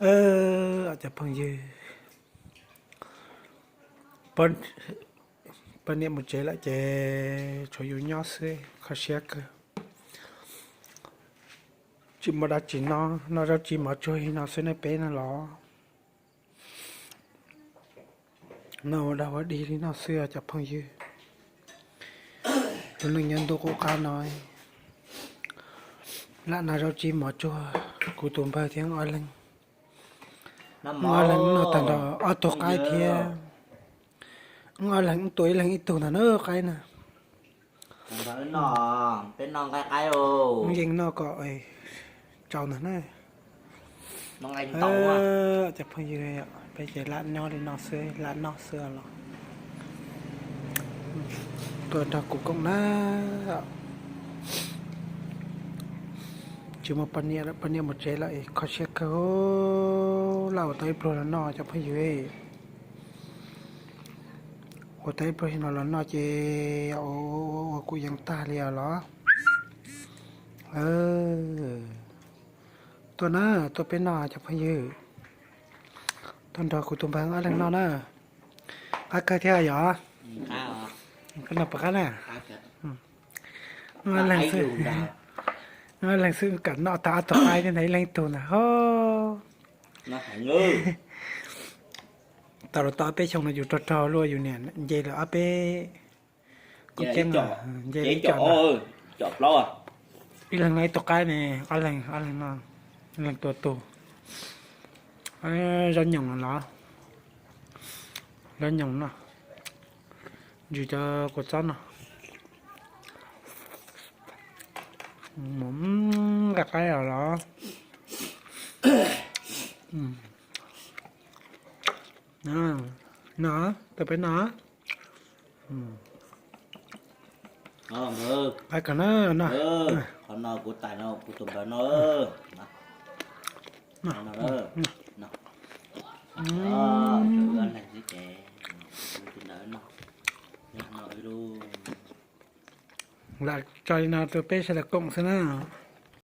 Cov phooj ywg, poj niam mus tsev lawm ces tshuav yus nyob xwb, kho siab kawg. Tsis muaj dab tsi noj, noj zaub tsis mov tsuag li no xwb ne peb no los. Noj ua dog ua dig li no xwb cov phooj ywg. Tus neeg nyob ntuj qub qab no lam noj zaub tsis mov tsuag, kuv tus npawg thiab ob leeg. Ob leeg noj tag nrho ob tug qaib thiab. Ob leeg tua ib leeg ib tug ntag na qaib na. Yeej noj kom tsau ntag na. Cov phooj ywg, peb ces lam nyob li no xwb, lam noj xwb los. Tuaj nrog kuv koom na. Tsis muaj poj niam, poj niam mus tsev lawm, kho siab kawg. Lam ua tau ib pluag los noj cov phooj ywg. Ua tau ib pluag no los noj ces ua kuv yeej tag li os los. Tuaj na, tuaj peb noj cov phooj ywg. Tuaj nrog kuv tus npawg ob leeg noj na. Qab kawg thiab yom? Koj noj puas qab na? Ob leeg xwb, ob leeg xwb kam noj tag ob tug qaib thiab ntag, ib leeg ib tug ntag ho. Tau los tau ob peb xyoo no yus rog rog luaj, yus niam nce lawm ob peb, kuj ceeb, nce li cov, ib leeg noj ib tug qaib ne, ob leeg, ob leeg noj, ib leeg tua tug. Zaub nyoos los, zaub nyoos no, ntsws cov kua txob no, nqa qaib los los. No, tuaj peb noj. Qaib kawg na no. Qhov no kuv tais no kuv tus npawg no. Lam tso li no rau peb sawv daws koom xwb na.